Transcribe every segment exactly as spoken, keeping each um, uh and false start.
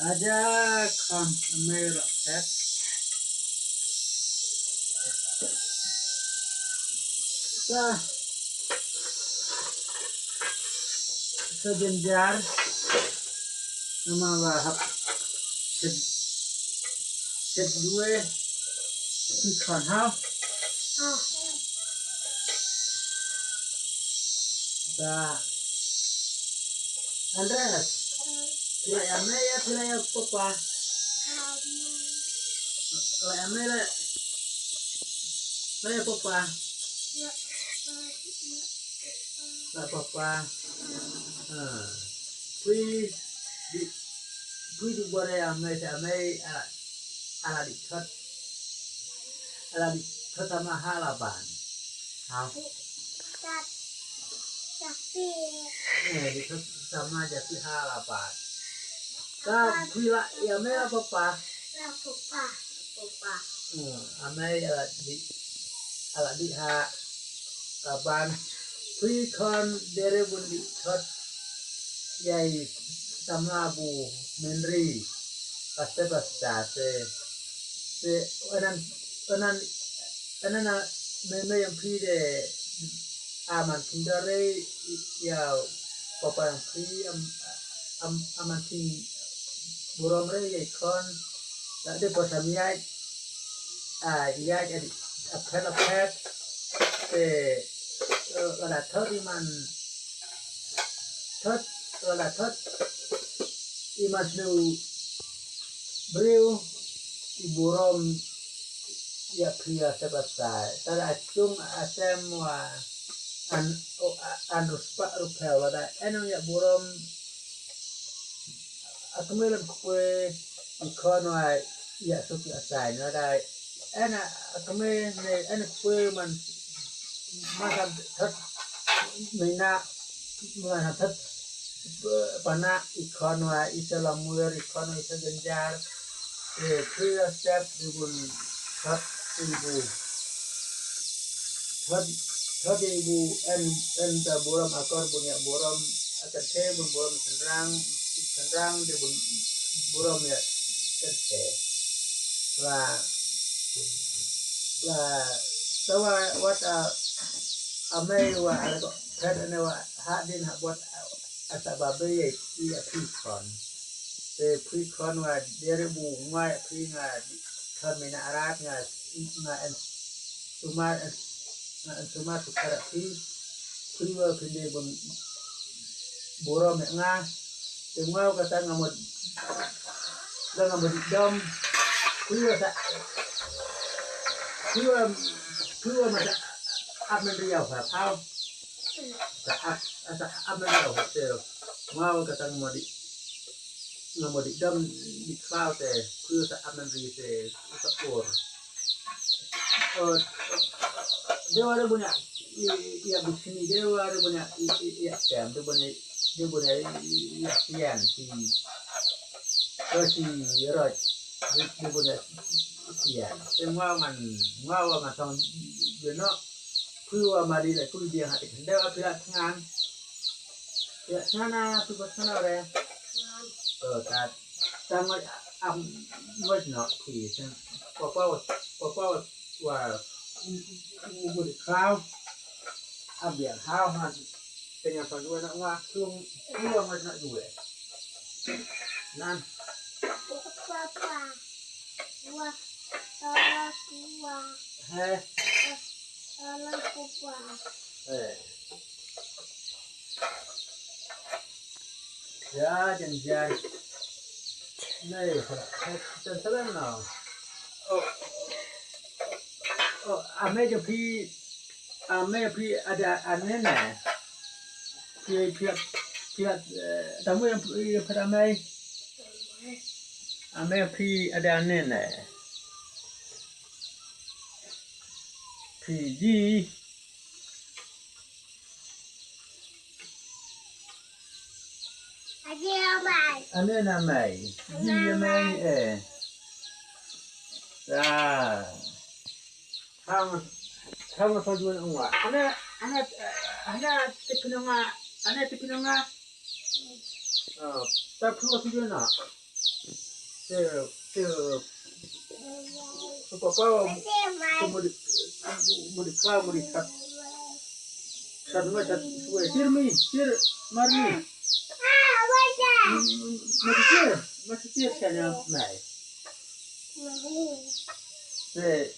Aja kham amei la phet. Sa, sa jynjar. Namar ba hap shet, shet duwe. Phi khon ha. Ba. Andreas. Phi la ïa mei ïa, phi la ïa papa. La ïa mei la. La ïa papa. La papa. Ah. Phi di, phi di bore amei te amei ala, ala di thot. Ala di thot sama ha la ban. Ha. Eh, di thot sama ja phi ha la ban. Ka phi la ïa mei la papa. La papa. Papa. Hmm, amei ala di, ala di ha. Ka ban phi khon dere bun di thot. Ïa i samla bu mynri. Paste pasta se. Se anan, anan, anan a mei mei ïa phi de aman kin dare ïa papa ïa phi am, am, aman kin burom re ïa i khon. La de pasa miat. A, ïa, ïa, a phet, a phet. Te, eh, lada thot i man, thot, lada thot i man sniew briew, i burom ïa phi ïa se ba sai. Tada a chung a sem wa an, o, a, an ruspa rupel lada en ïa burom. A kmie lem kpwe i khon wa ïa suk ïa sai na da en a kmie ne en kpwe man, man san thot mina, man san thot pana i khon wa i sa lamwer i khon wa i sa jynjar. E phi ïa step di bun thot i bu. Thot, thot i bu en, en ta burom akor bun ïa burom, a kan the bun burom senrang, senrang di bun burom ïa kan the. La, la, tawa wat a, amei wa ala ko, kan ane wa ha din ha bot a, a sa ba be ïa, ïa phi khon. Te phi khon wa dere bu ngwa ïa phi nga di, khon mina arat nga, nga en sumar, en, nga en sumar sukar ïa phi. Phi wa phi ne bun burom ïa nga. Te ngwa kata nga mut, la nga mut dom. Phi wa sa, phi wa, phi wa ma sa ap men riaw ha pau. Sa ap, sa ap men riaw ha te. Ngwa kata nga mut nga mut dom di khlaw te. Phi wa sa ap men ri te sa ur. Eh, de wa de bun ïa, ïa, ïa bisni, de wa de bun ïa, ïa, ïa, kem, de bun ïa, de bun ïa, ïa, ïa, sian, si, eh, si, roj, de, de bun ïa, sian. Te ngwa ngan, ngwa wa ngan tong, de no, phi wa ma di la, phi di ha, de wa phi la tngan, phi la tngan, phi wa tngan, re. Eh, ta, ta ngoi, am, ngoi no, phi, ta, papa, papa, wa, u, u, u, u, di khlaw. Abiang hau han. Tengah pagi anak ngah tung. Ngah ngah nak dua. Nan. Papa. Wah. Salah tua. Heh. Salah papa. Heh. Ya, jan jan. Nei, jan salam no. Oh. Oh, ame jo phi, ame phi ada ane ne. Phi, phi, phi, eh, tamu yang phi, phi ame. Ame phi ada ane ne. Phi ji. Ane na mai. Ji mai eh. Ya. Hang, hang sa juan ungwa. Ane, ane, eh, Te pynong nga, ane te pynong nga. Ah, ta pynong nga. Te, te, papa, mudi, mudi kha, mudi kha. Sat ma sat, sue, sir mi, sir marmi. Mudi sir, mudi sir kanya mai. Te,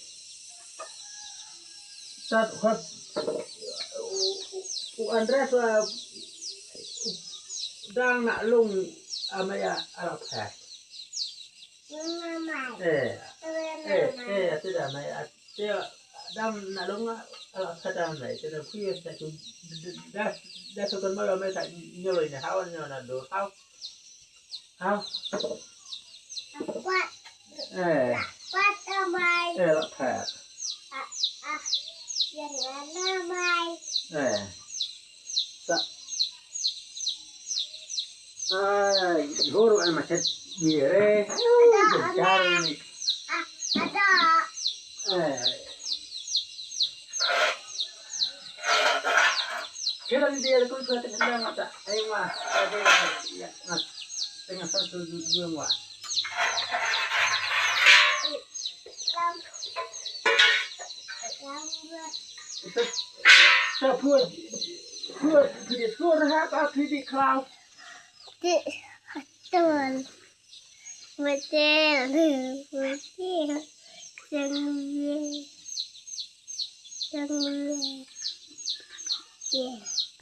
sat khot, u Andres, uh, dang na lung amaya alap ha. Eh, eh, eh, ati da mai, ati da dam na long ala kata mai, te da kuyo sa tu da, da so kan ma mai ta nyolo ina hawa nyona do haw. Haw. Eh, eh, la pa. Eh. Sa. Ai, guru ai macet mire. Ai, ada, ada. Jari. Ah, ada. Eh. Kira ni dia aku sudah tengah mata. Ayo, Ma. Ayo, Ma. Ya, Ma. Tengah satu dua, Ma. Sa pud, pud, pud, pud, pud, ha, ka pud, pud, klau. Ti, tul. Betul, betul. Jangan, jangan.